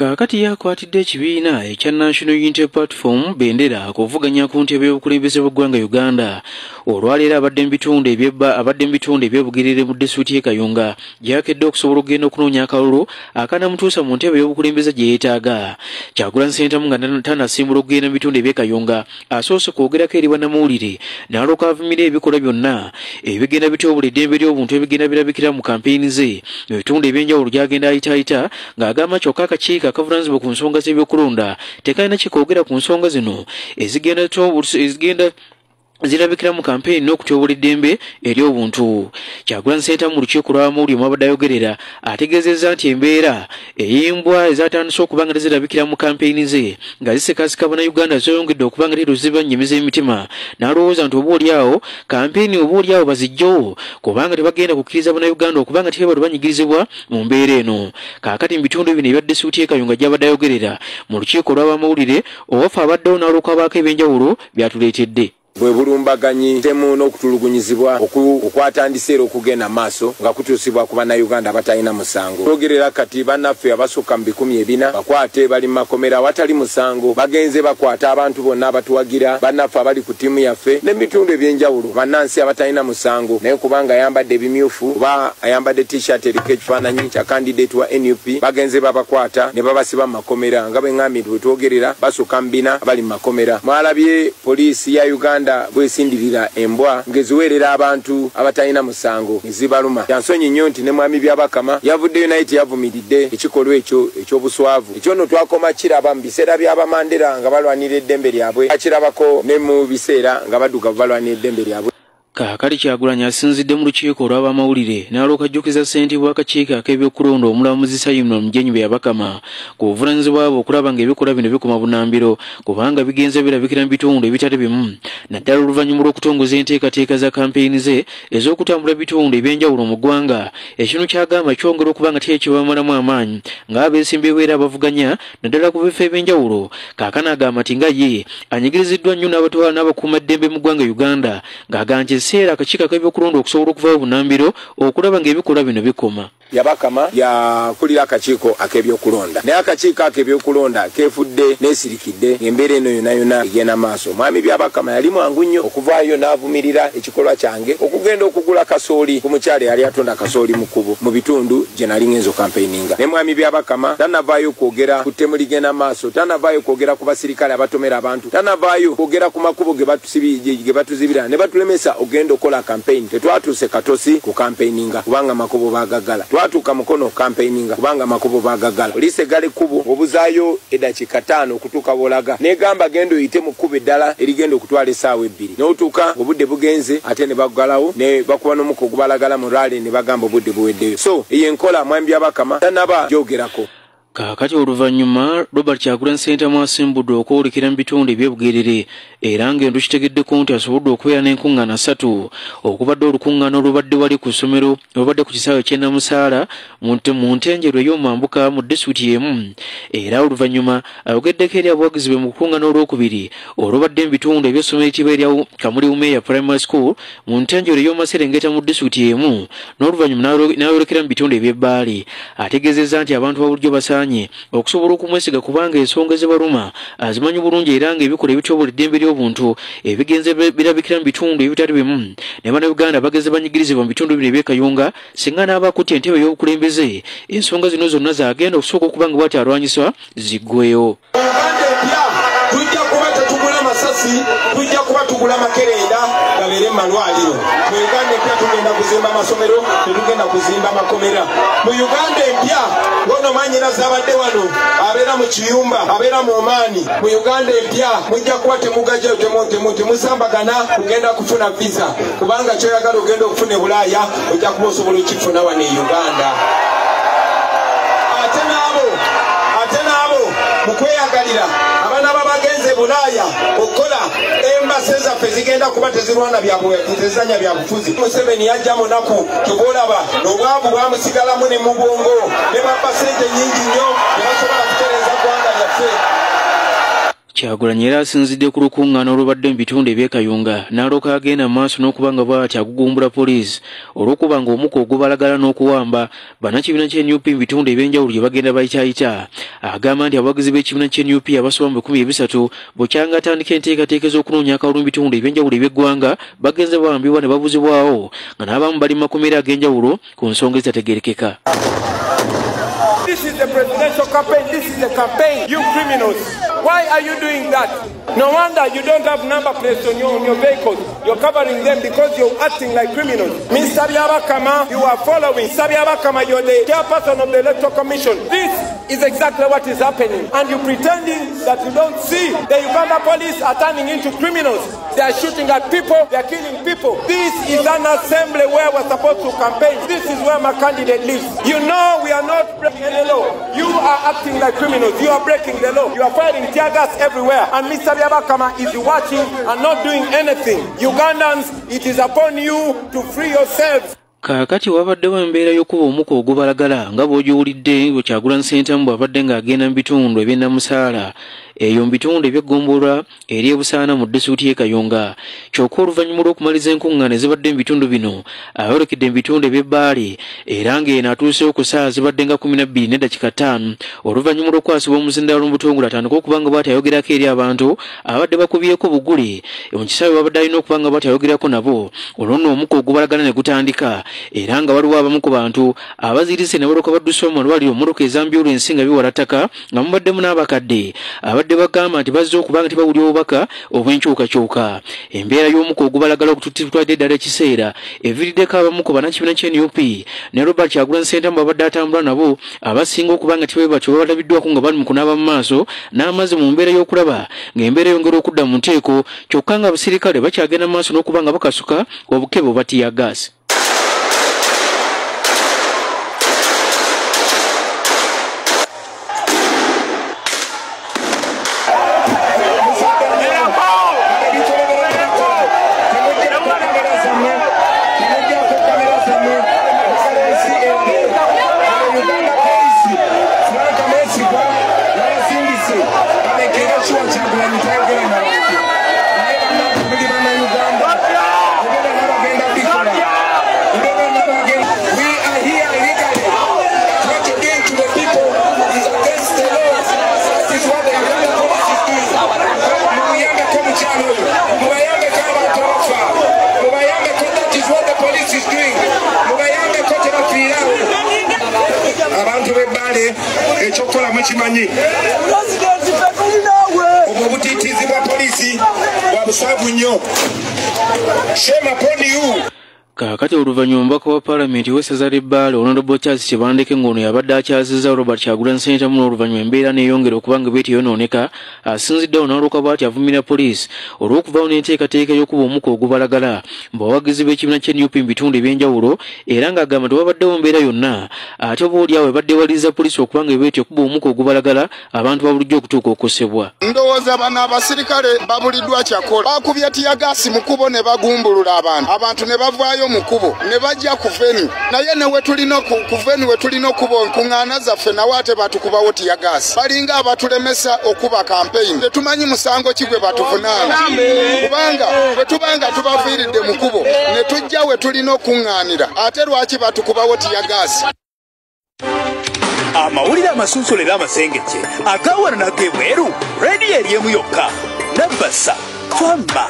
Kaakati yakwatidde ekibiina ekya National Unity Platform bendera kuvuganya ku ntebe y'obukulembeze bw'eggwanga Uganda. Olwaleero abadde mu bitundu eby'Obugerere mu disitulikiti y'e Kayunga gyakedde okusobola okugenda okunoonya akalulu akanamutuusa mu ntebe y'obukulembeze gye yeetaaga. Kyagulanyi Ssentamu nga tannasimbula okugenda mu bitundu eby'e Kayunga asoose kwogerako eri bannamawulire n'alyoka avumira ebikolwa byonna ebigenda bityoboola eddembe ly'obuntu ebigenda birabikira mu kampeyini ze mu bitundu eby'enjawulo gy'agenda ayitaayita ng'agamba kyokka akakiiko akavunaanyizibwa ku nsonga z'ebyokulonda tekalina kikoogera ku nsonga zino ezigenda zirabikira mu kampeyini n'okutyoboola eddembe ery'obuntu. Kyagulanyi Ssentamu mu lukiiko lw'abamawulire mw'abadde ayogerera ategeezezza nti embeera ey'imbwa ezaatandise okuba nga tezirabikira mu kampeyini ze nga zisekaseka Bannayuganda zeeyongedde okuba nga leero zibannyumiza emitima, n'alowooza nti oba oliawo kampeyini oba oliawo bazigyewo kubanga tebagenda kukkiriza Bannayuganda okuba nga tebali banyigirizibwa mu mbeera eno. Kaakati mu bitundu bino ebya disitulikiti y'e Kayunga gy'abadde ayogerera mu lukiiko lw'abamawulire owaffe abaddewo n'alwoka abaako ebyenjawulo byatuleetedde. Bwe bulumbaganyi temu n'okutulugunyizibwa okwatandise era okugenda maaso nga kutuusibwa ku Bannayuganda abatalina musango. Twogerera kati bannaffe abasukka mu 400 bakwate bali mu makomera awatali musango, bagenze bakwata abantu bonna abatuwagira, bannaffe abali ku ttiimu yaffe n'ebitundu ebyenjawulo, bannansi abatalina musango, naye kubanga ayambadde ebimyufu oba ayambadde t-shirt eriko ekifaananyi kya candidate wa NUP, bagenze babakwata ne babasiba mu makomera. Nga bwe ŋŋambye nti bwe twogerera basukka mu 400 abali mu makomera. Mwalabye poliisi ya Uganda bwesindirira embwa ngeziweerera abantu abatalina musango nezibaluma. Kyansonyi nnyo nti ne mwami Byabakama yavuddeyo naye teyavumiridde ekikolwa ekyo eky'obuswavu. Ekyo nno twakoma kiraba mu biseera by'Abamandera nga balwanira eddembe lyabwe, akirabako ne mu biseera nga baddugavu balwanira eddembe lyabwe. Kaakati Kyagulanyi asinzidde mu lukiiko olw'abamawulire n'alyoka ajjukiza ssentebe w'akakiiko ak'ebyokulonda omulamuzi Simon Mugenyi Byabakama ku buvunaanyizibwa bwe okulaba ng'ebikolwa bino bikoma bunnambiro kubanga bigenze birabikira mu bitundu ebitali bimu, naddala oluvannyuma lw'okutongoza enteekateeka za kampeyini ze ez'okutambula bitundu ebyenjawulo mu ggwanga. Ekino kyagamba kyongera okuba nga tekibamalamu amaanyi ng'abeesimbyewo era abavuganya naddala ku bifo ebyenjawulo. Kaakano agamba nti nga ye anyigiriziddwa nnyo n'abatwala n'abakuumaddembe mu ggwanga Uganda, ng'agamba nti ekiseera akakiiko ak'ebyokulonda okusobola okuvaayo bunnambiro okulaba ng'ebikolwa bino bikoma. Byabakama yakulira akakiiko ak'ebyokulonda, naye akakiiko ak'ebyokulonda keefudde n'esirikidde ng'embeera eno yonna yonna egenda maaso. Mwami Byabakama yali mwangu nnyo okuvaayo n'avumirira ekikolwa kyange okugenda okugula kasooli ku mukyala eyali atunda kasooli mu kkubo mu bitundu gye nali ngenze okampeininga. Naye mwami Byabakama tannavaayo kwogera ku ttemu ligenda maaso, tannavaayo kwogera ku basirikale abatomera abantu, tannavaayo kwogera ku makubo ge batuzibira ne batulemesa ogenda okukola campaign. Tetwatuuse Katosi ku campaigninga kubanga makubo baagaggala, twatuuka Mukono campaigninga kubanga makubo baagaggala. Poliisi eggala ekkubo obuzaayo eddakiika 5 okutuuka bw'olaga, n'egamba genda oyite mu kkubo eddala erigenda okutwala essaawa 2, n'otuuka obudde bugenze ate ne baggalawo ne bakuba n'omukka ogubalagala mu rally ne bagamba obudde buweddeyo. So eyo enkola mwami Byabakama tannaba gyogerako. Kaakati oluvannyuma Robert Kyagulanyi Ssentamu asimbudde okwolekera mu bitundu eby'Obugerere era ng'endo kitegeddeko nti asobodde okubeera n'enkuŋŋaana 3 okubadde olukuŋŋaana olubadde wali ku ssomero olubadde ku kisaawe ky'e Namusaala mu Ntenjeru ey'omambuka mu disitulikiti y'emu, era oluvannyuma ayogeddeko eri abawagizi be mu lukuŋŋaana olwokubiri olubadde mu bitundu eby'essomero eritibwa erya Kamuli Umeya Primary School mu Ntenjeru ey'omaserengeta mu disitulikiti y'emu, n'oluvannyuma n'ayolekera mu bitundu eby'Ebbaale. Ategeezezza nti abantu ba bulijjo basaanye okusobola okumwesiga kubanga ensonga ezibaluma azimanyi bulungi era ng'ebikolwa ebityoboola eddembe ly'obuntu ebigenze birabikira mu bitundu ebitali bimu ne Bannayuganda bageze banyigirizibwa mu bitundu bino eby'e Kayunga. Singa n'abakutte entebe y'obukulembeze ensonga zino zonna zagenda okusooka okuba nga bw'ati alwanyiswa ziggweyo. Tujja kuba tetugula masasi, tujja kuba tugula makerenda gabeere mu malwaliro. Mu Uganda empya tugenda kuzimba amasomero, tetugenda kuzimba makomera. Mu Uganda empya ngono manyina zabadde wano abeera mu kiyumba, abeera mu Omaani. Mu Uganda empya mujja kuba temugajja temusambagana kugenda kufuna visa, kubanga kyoyagala ogenda okufuna e Bulaaya ojja kuba osobola okifuna wano e Uganda. Ate n'abo mu kweyagalira abaana babagenze Bulaaya okukola embase zaffe zigenda kuba tezirwana tezizanya bya bufuzi. Museveni yajja munaku kyova olaba n'obwavu bwamusigalamu ne mu bwongo ne babba ssente nnyingi nnyo ne basobola kutereeza ggwanga lyaffe. Kyagulanyi era asinzidde ku lukuŋŋaana olubadde mu bitundu eby'e Kayunga n'alooka agenda mu maaso n'okuba nga bw'ati agugumbula poliisi olw'okuba ng'omukka ogubalagala n'okuwamba bannakibiina kya NUP mu bitundu eby'enjawulo gye bagenda bayitaayita. Agamba nti abawagizi b'ekibiina kya NUP abasoba mu 13 bukyanga atandika enteekateeka ez'okunoonya akalulu mu bitundu eby'enjawulo eby'eggwanga bagenze bawambibwa ne babuzibwawo nga n'abamu bali mu makomera ag'enjawulo ku nsonga ezitategeerekeka. This is the presidential campaign. This is the campaign. You criminals. Why are you doing that? No wonder you don't have number plates on your vehicles. You're covering them because you're acting like criminals. Mr. Byabakama, you are following. Mr. Byabakama, you're the chairperson of the Electoral Commission. This is exactly what is happening. And you're pretending that you don't see. The Uganda police are turning into criminals. They are shooting at people. They are killing people. This is an assembly where we're supposed to campaign. This is where my candidate lives. You know we are not breaking any law. You are acting like criminals. You are breaking the law. You are firing tear gas everywhere. And Mr. Byabakama is watching and not doing anything. Ugandans, it is upon you to free yourselves. Kaakati wabaddewo embeera y'okuba omukka ogubalagala nga bw'ogiwulidde Kyagulanyi Ssentamu bw'abadde ng'agenda mu bitundu eby'e Namusaala eyo mu bitundu eby'eggombolola ery'e Busaana mu disitulikiti y'e Kayunga. Kyokka oluvannyuma lw'okumaliza enkuŋŋaana ezibadde mu bitundu bino ayolekedde mu bitundu eby'e Bbaale era ng'eno atuuseyo ku ssaawa zibadde nga 12:05 oluvannyuma lw'okukwasibwa omuzindaalo mu butongole atandika okuba nga bw'ati ayogerako eri abantu abadde bakubyeko bugule mu kisaawe babadde alina okuba nga bw'ati ayogerako nabo, olwo nno omukka ogubalagala ne gutandika era nga waliwo abamu ku bantu abazirise ne balooka baddusibwa mu malwaliro mmotoka ez'ambyulensi nga biwala ttaka nga mubaddemu n'abakadde abadde bagamba nti bazze okuba nga tebawulira obubaka obw'enkyukakyuka. Embeera y'omukka ogubalagala okututwadde eddala ekiseera eviiriddeko abamu ku bannakibiina kya NUP ne Robert Kyagulanyi Ssentamu babadde atambula nabo abasinga okuba nga tebwe batyo babalabiddwako nga bali mu kunaaba mu maaso n'amazzi mu mbeera y'okulaba ng'embeera eyongera okudda mu nteeko, kyokka nga abasirikale bakyagenda mu maaso n'okuba nga bakasuka obukebe oba tear gas. Abantu b'Ebbale ekyokukola mukimanyi. Obwo obutiitiizi bwa poliisi bwa buswavu nnyo. Shame upon you. Kaakati oluvannyuma omubaka wa paalamenti w'essaza ly'e Bbaale Honorable Charles Kibandeke ng'ono yabadde akyazizza Robert Kyagulanyi Ssentamu n'oluvannyuma embeera n'eyongera okuba nga bw'eti yonooneka asinziddewo n'alooka bw'ati avumira poliisi olw'okuvaawo n'enteekateeka y'okuba omukka ogubalagala mu bawagizi b'ekibiina kya NUP mu bitundu eby'enjawulo era ng'agamba tewabaddewo mbeera yonna ate oba oliawo ebadde ewaliriza poliisi okuba nga bw'eti okuba omukka ogubalagala abantu ba bulijjo okutuuka okukosebwa. Ndowooza bano abasirikale babuliddwa kyakola. Bakubye tiyagaasi mu kkubo ne bagumbulula abantu ne bavaayo mu kkubo ne bajja ku venue, naye ne wetulina ku venue wetulina okuba enkuŋŋaana zaffe nawe ate batukubawo tiyagaasi. Balinga abatulemesa okuba campaign. Tetumanyi musango ki gwe batuvunaana, kubanga bwe tubanga tubaviiridde mu kkubo ne tujja we tulina okuŋŋaanira, ate lwaki batukubawo tiyagaasi? Amawulire amasunsule era amasengejje agawano n'ag'ebweru, rediyo eri emu yokka. Nabasa twamma.